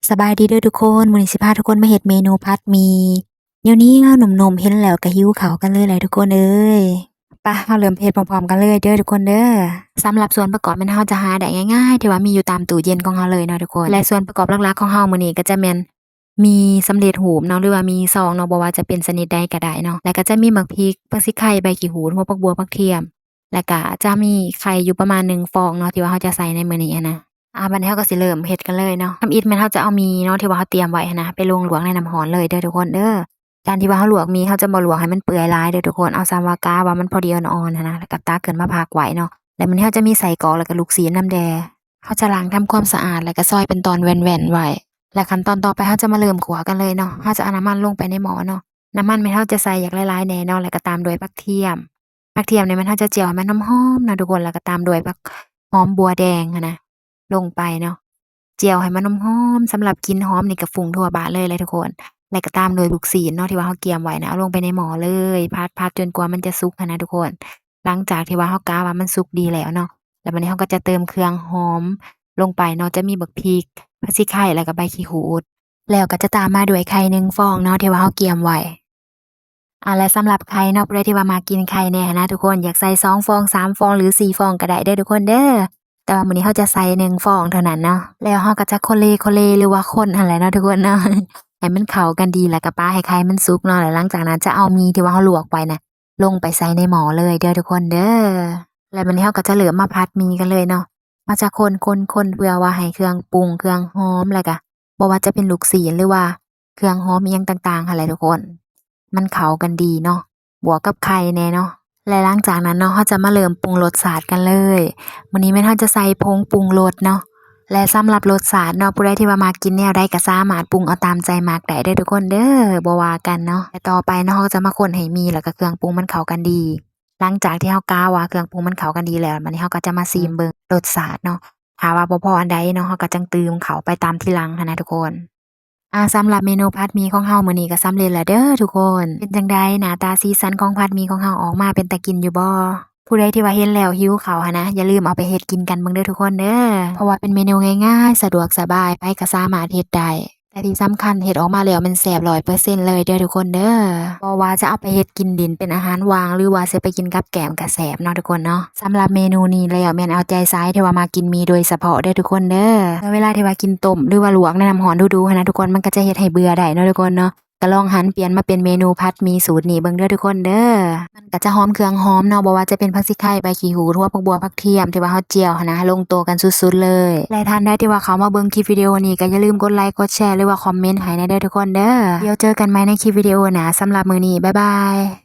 ສະບາຍດີເດີທຸກຄົນ, ມື້ນີ້ຊິພາທຸກຄົນມາເຮັດເມນູຜັດໝີ່ ໜຽວໆ ໜຸ່ມໆ ເຫັນແລ້ວກໍຫິວເຂົ້າກັນເລີຍແຫຼະທຸກຄົນເອີຍ. ປະ ເຮົາເລີ່ມເຮັດພ້ອມໆກັນເລີຍເດີທຸກຄົນເດີ. ສຳລັບສ່ວນປະກອບແມ່ນເຮົາຈະຫາໄດ້ງ່າຍໆ ທີ່ວ່າມີຢູ່ຕາມຕູ້ເຢັນຂອງເຮົາເລີຍເນາະທຸກຄົນ. ແລະ ສ່ວນປະກອບຫຼັກໆຂອງເຮົາມື້ນີ້ກໍຈະແມ່ນ ໝີ່ສຳເລັດຮູບເນາະ ຫຼືວ່າໝີ່ຊອງເນາະ ບໍ່ວ່າຈະເປັນຊະນິດໃດກໍໄດ້ເນາະ. ແລ້ວກໍຈະມີໝາກພິກ, ຜັກຊີໄຄ, ໃບຂີ້ຫູດ, ຫົວຜັກບົ່ວ, ຜັກທຽມ ແລ້ວກໍຈະມີໄຂ່ຢູ່ປະມານໜຶ່ງຟອງເນາະ ທີ່ວ່າເຮົາຈະໃສ່ໃນມື້ນີ້ຫັ້ນນະ. ອາ ບັດນີ້ເຮົາກໍຊິເລີ່ມເຮັດກັນເລີຍເນາະ. ທຳອິດແມ່ນເຮົາຈະເອົາໝີ່ເນາະ ທີ່ວ່າເຮົາຕຽມໄວ້ຫັ້ນນະ ໄປລົງລວກໃນນ້ຳຮ້ອນເລີຍເດີທຸກຄົນເດີ. ການທີ່ວ່າເຮົາລວກໝີ່ ເຮົາຈະບໍ່ລວກໃຫ້ມັນເປື່ອຍຫຼາຍເດີທຸກຄົນ, ເອົາສ່ຳວ່າກະວ່າມັນພໍດີອ່ອນໆຫັ້ນນະ ແລ້ວກໍຕັກຂຶ້ນມາພັກໄວ້ເນາະ. ແລ້ວມື້ນີ້ເຮົາຈະມີໄສ້ກອກ ແລ້ວກໍລູກຊີ້ນນຳແດ່. ເຮົາຈະລ້າງທຳຄວາມສະອາດ ແລ້ວກໍຊອຍເປັນຕອນແວ່ນໆໄວ້. ແລະ ຂັ້ນຕອນຕໍ່ໄປເຮົາຈະມາເລີ່ມຂົ້ວກັນເລີຍເນາະ. ເຮົາຈະເອົານ້ຳມັນລົງໄປໃນໝໍ້ເນາະ. ນ້ຳມັນແມ່ນເຮົາຈະໃສ່ຢາກຫຼາຍໆແດ່ເນາະ ແລ້ວກໍຕາມດ້ວຍຜັກທຽມ. ຜັກທຽມນີ້ແມ່ນເຮົາຈະຈຽວໃຫ້ມັນຫອມໆເນາະທຸກຄົນ, ແລ້ວກໍຕາມດ້ວຍຜັກຫອມບົວແດງຫັ້ນນະ ລົງໄປເນາະ. ຈຽວໃຫ້ມັນຫອມໆ ສຳລັບກິ່ນຫອມນີ້ກໍຟຸ້ງທົ່ວບ້ານເລີຍແຫຼະທຸກຄົນ. ແລ້ວກໍຕາມດ້ວຍລູກຊີ້ນເນາະ ທີ່ວ່າເຮົາກຽມໄວ້ນະ ເອົາລົງໄປໃນໝໍ້ເລີຍ ຜັດໆຈົນກວ່າມັນຈະສຸກຫັ້ນນະທຸກຄົນ. ຫຼັງຈາກທີ່ວ່າເຮົາກະວ່າມັນສຸກດີແລ້ວເນາະ ແລ້ວບັດນີ້ເຮົາກໍຈະເຕີມເຄື່ອງຫອມລົງໄປເນາະ, ຈະມີບັກພິກ, ຜັກຊີໄຄ ແລ້ວກໍໃບຂີ້ຫູດ. ແລ້ວກໍຈະຕາມມາດ້ວຍໄຂ່ໜຶ່ງຟອງເນາະ ທີ່ວ່າເຮົາກຽມໄວ້. ອາ ແລະ ສຳລັບໄຂ່ເນາະ ຜູ້ໃດທີ່ວ່າມັກກິນໄຂ່ແດ່ຫັ້ນນະທຸກຄົນ, ຢາກໃສ່ສອງຟອງ, ສາມຟອງ ຫຼື ສີ່ຟອງກໍໄດ້ເດີທຸກຄົນເດີ. ແຕ່ວ່າມື້ນີ້ເຮົາຈະໃສ່ໜຶ່ງຟອງເທົ່ານັ້ນເນາະ. ແລ້ວເຮົາກໍຈະໂຄເລໂຄເລ ຫຼືວ່າຄົນຫັ້ນແຫຼະເນາະທຸກຄົນເນາະ ໃຫ້ມັນເຂົ້າກັນດີ ແລ້ວກໍປະໃຫ້ໄຂ່ມັນສຸກເນາະ. ແລ້ວຫຼັງຈາກນັ້ນຈະເອົາໝີ່ທີ່ວ່າເຮົາລວກໄວ້ນະ ລົງໄປໃສ່ໃນໝໍ້ເລີຍເດີທຸກຄົນເດີ. ແລ້ວບັດນີ້ເຮົາກໍຈະເລີ່ມມາຜັດໝີ່ກັນເລີຍເນາະ. ເຮົາຈະຄົນໆໆ ເພື່ອວ່າໃຫ້ເຄື່ອງປຸງ ເຄື່ອງຫອມ ແລ້ວກະບໍ່ວ່າຈະເປັນລູກຊີ້ນ ຫຼືວ່າເຄື່ອງຫອມອີ່ຫຍັງຕ່າງໆຫັ້ນແຫຼະທຸກຄົນ ມັນເຂົ້າກັນດີເນາະ ບວກກັບໄຂ່ແດ່ເນາະ. ແລະ ຫຼັງຈາກນັ້ນເນາະ ເຮົາຈະມາເລີ່ມປຸງລົດຊາດກັນເລີຍ. ມື້ນີ້ແມ່ນເຮົາຈະໃສ່ຜົງປຸງລົດເນາະ. ແລະ ສຳລັບລົດຊາດເນາະ ຜູ້ໃດທີ່ວ່າມັກກິນແນວໃດກໍສາມາດປຸງເອົາຕາມໃຈມັກໄດ້ເດີທຸກຄົນເດີ ບໍ່ວ່າກັນເນາະ. ແລະ ຕໍ່ໄປເນາະ ເຮົາກໍຈະມາຄົນໃຫ້ໝີ່ ແລ້ວກໍເຄື່ອງປຸງມັນເຂົ້າກັນດີ. ຫຼັງຈາກທີ່ເຮົາກະວ່າເຄື່ອງປຸງມັນເຂົ້າກັນດີແລ້ວ ບັດນີ້ເຮົາກໍຈະມາຊີມເບິ່ງລົດຊາດເນາະ. ຖ້າວ່າບໍ່ພໍອັນໃດເນາະ ເຮົາກໍຈັ່ງຕື່ມເຂົ້າໄປຕາມທີຫຼັງຫັ້ນນະທຸກຄົນ. ອາ ສຳລັບເມນູຜັດໝີ່ຂອງເຮົາມື້ນີ້ກໍສຳເລັດແລ້ວເດີທຸກຄົນ. ເປັນຈັ່ງໃດ? ໜ້າຕາສີສັນຂອງຜັດໝີ່ຂອງເຮົາອອກມາເປັນຕາກິນຢູ່ບໍ່? ຜູ້ໃດທີ່ວ່າເຫັນແລ້ວຫິວເຂົ້າຫັ້ນນະ ຢ່າລືມເອົາໄປເຮັດກິນກັນເບິ່ງເດີທຸກຄົນເດີ. ເພາະວ່າເປັນເມນູງ່າຍໆ ສະດວກສະບາຍ ໃຜກໍສາມາດເຮັດໄດ້. ແຕ່ທີ່ສຳຄັນເຮັດອອກມາແລ້ວແມ່ນແຊບຮ້ອຍເປີເຊັນເລີຍເດີທຸກຄົນເດີ. ບໍ່ວ່າຈະເອົາໄປເຮັດກິນຫຼິ້ນເປັນອາຫານວ່າງ ຫຼືວ່າຊິໄປກິນກັບແກ້ມກໍແຊບເນາະທຸກຄົນເນາະ. ສຳລັບເມນູນີ້ແລ້ວແມ່ນເອົາໃຈສາຍທີ່ວ່າມັກກິນໝີ່ໂດຍສະເພາະເດີທຸກຄົນເດີ. ເມື່ອເວລາທີ່ວ່າກິນຕົ້ມ ຫຼືວ່າລວກໃນນ້ຳຮ້ອນດຸໆຫັ້ນນະທຸກຄົນ ມັນກໍຈະເຮັດໃຫ້ເບື່ອໄດ້ເນາະທຸກຄົນເນາະ. ກໍລອງຫັນປ່ຽນມາເປັນເມນູຜັດໝີ່ສູດນີ້ເບິ່ງເດີທຸກຄົນເດີ. ມັນກໍຈະຫອມເຄື່ອງຫອມເນາະ ບໍ່ວ່າຈະເປັນຜັກຊີໄຄ, ໃບຂີ້ຫູດ, ຫົວຜັກບົ່ວ, ຜັກທຽມ ທີ່ວ່າເຮົາຈຽວຫັ້ນນະ ລົງໂຕກັນສຸດໆເລີຍ. ແລະ ທ່ານໃດທີ່ວ່າເຂົ້າມາເບິ່ງຄລິບວິດີໂອນີ້ ກໍຢ່າລືມກົດໄລຄ໌ ກົດແຊ ຫຼືວ່າຄອມເມັນໃຫ້ແດ່ເດີທຸກຄົນເດີ. ດຽວເຈີກັນໃໝ່ໃນຄລິບວິດີໂອໜ້າ. ສຳລັບມື້ນີ້ ບາຍບາຍ.